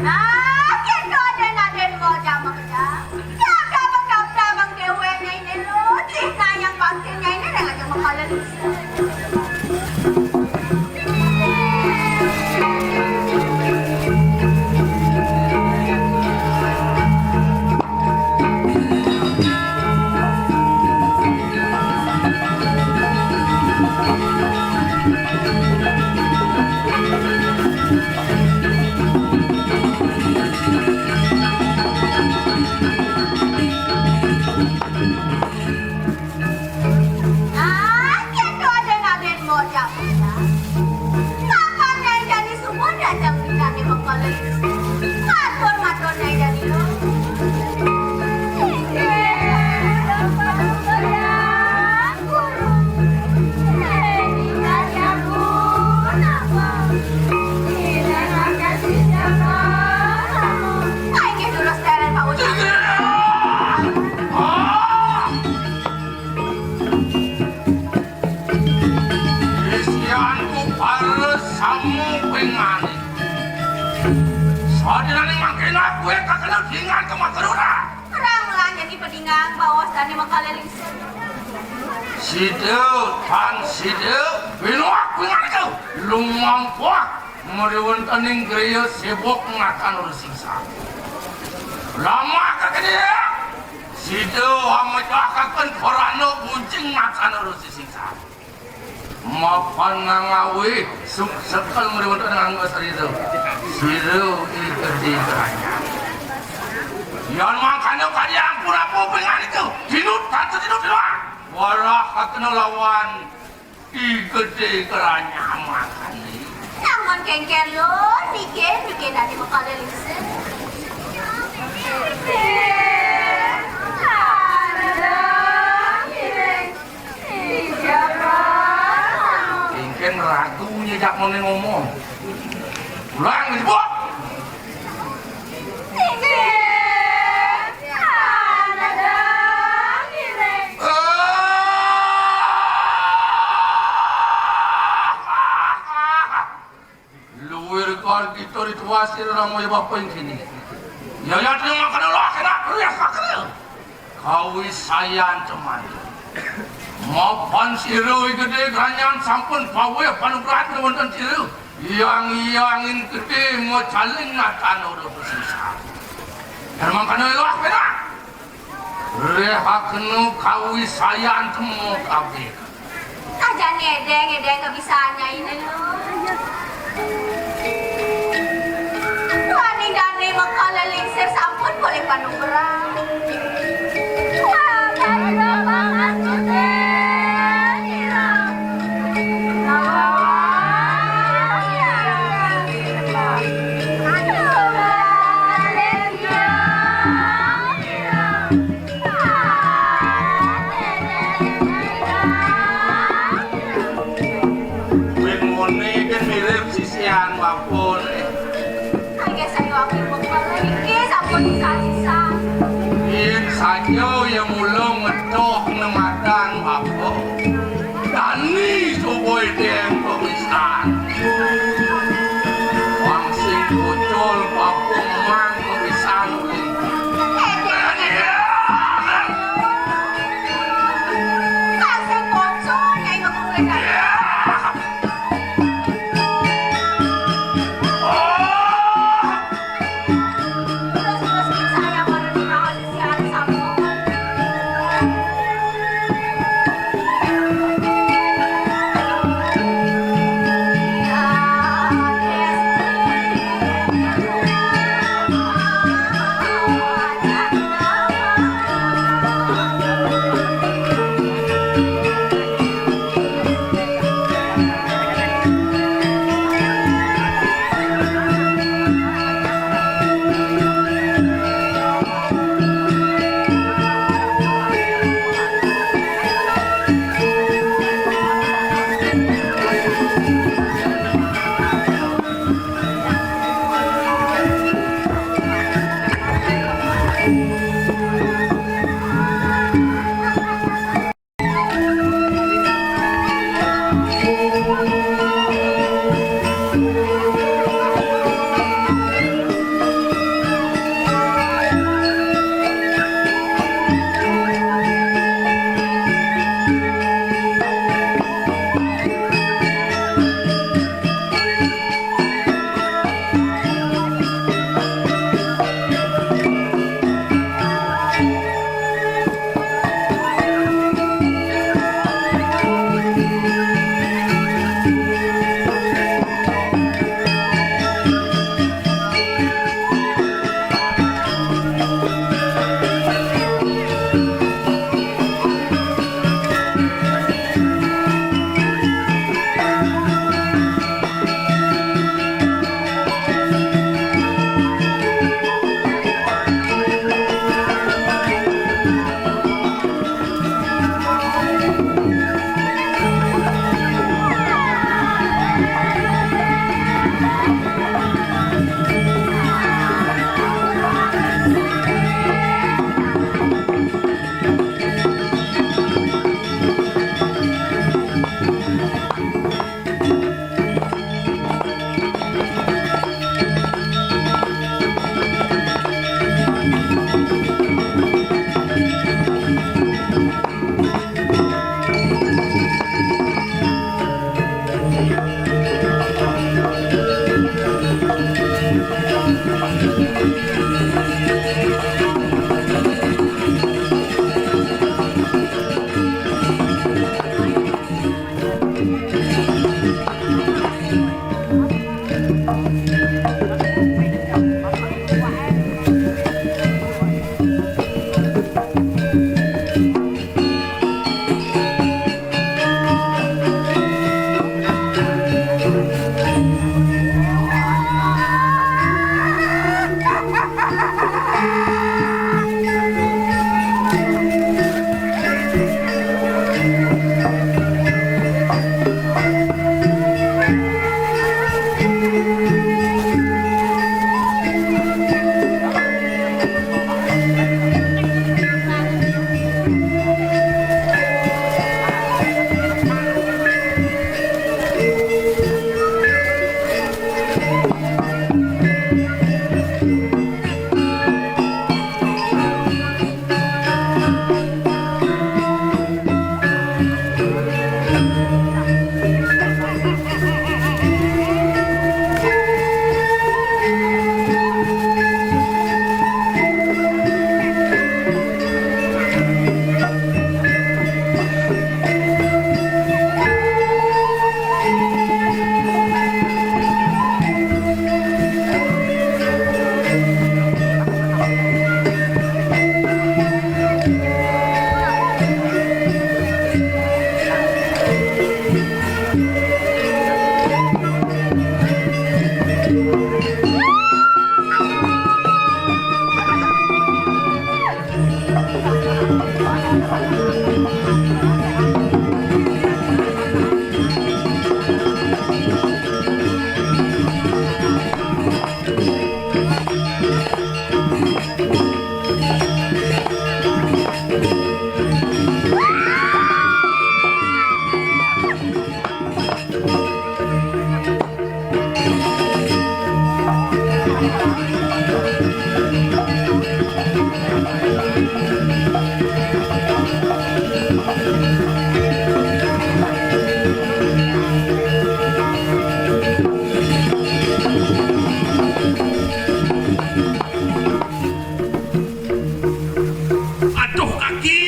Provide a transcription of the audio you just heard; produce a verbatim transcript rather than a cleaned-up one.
Nah, kéto adén-adén mau jamak jam. Daftar-daftar bang déwék nyainé lo, cih nanyang bakti nyainé dang aja makalén. Ah, kéto adén-adén bocah-bocah. Kapan Nyai jani suba dateng di jani makalén? Matur-matur Nyai jani lo. Inggih, durus dèrèng, Pak Ustaz. Isianku para samu pingani. Sadinaning mangkena kuwe kakena dingan kemateruna. Perang lan jadi pedingan bawas dane makalelingsir. Sida, tan sida, pinuak pingani ku. Lumampuh mriwentaning griya sibuk ngatan urusan singsa. Lamah kakene. Sida amejakaken korana buncing matan urusan singsa. Mapan ngangawi suk sekel mriwet nang srira. Sira iki di keranya. Yan mangkana kadi ampun apa pinganiku. Dinut tante dinut dinut. Warah katena lawan di gede keranya mangkane. Namun kengken lo nike nike dadi mekale lise. Ingkang ragu nyejak mene ngomong. Ulang disebut. Luwir kor kita rituasi ramaya bapa ing kene. Yayat yang makan Allah kena rias makan. Kawisayan teman. Mapan sira gedhe granyan sampun paweh panugrahan wonten sira. Yang-yangin gedhe macaling natan ora susah. Dan mangkana elah kena. Rehakno kawisayan temu kabeh. Sajane edeng-edeng kebisaane ine lho. Wani dane mekale lingsir sampun boleh panugrah. Wah, kaya banget, Sute. Kuwi muni kan mirip sisian mapun. Kaya saya wakil pokoknya iki sampun sisa-sisa. Yen saja ya mula ngedoh nematan apa. Dani supaya dia pemisahan. Wang sing bocor papung mang pemisahan kuwi. Wang sing bocor, ya, ya, ya. Terus, terus, saya baru dibahas si Ari Sampung. Aduh, kaki.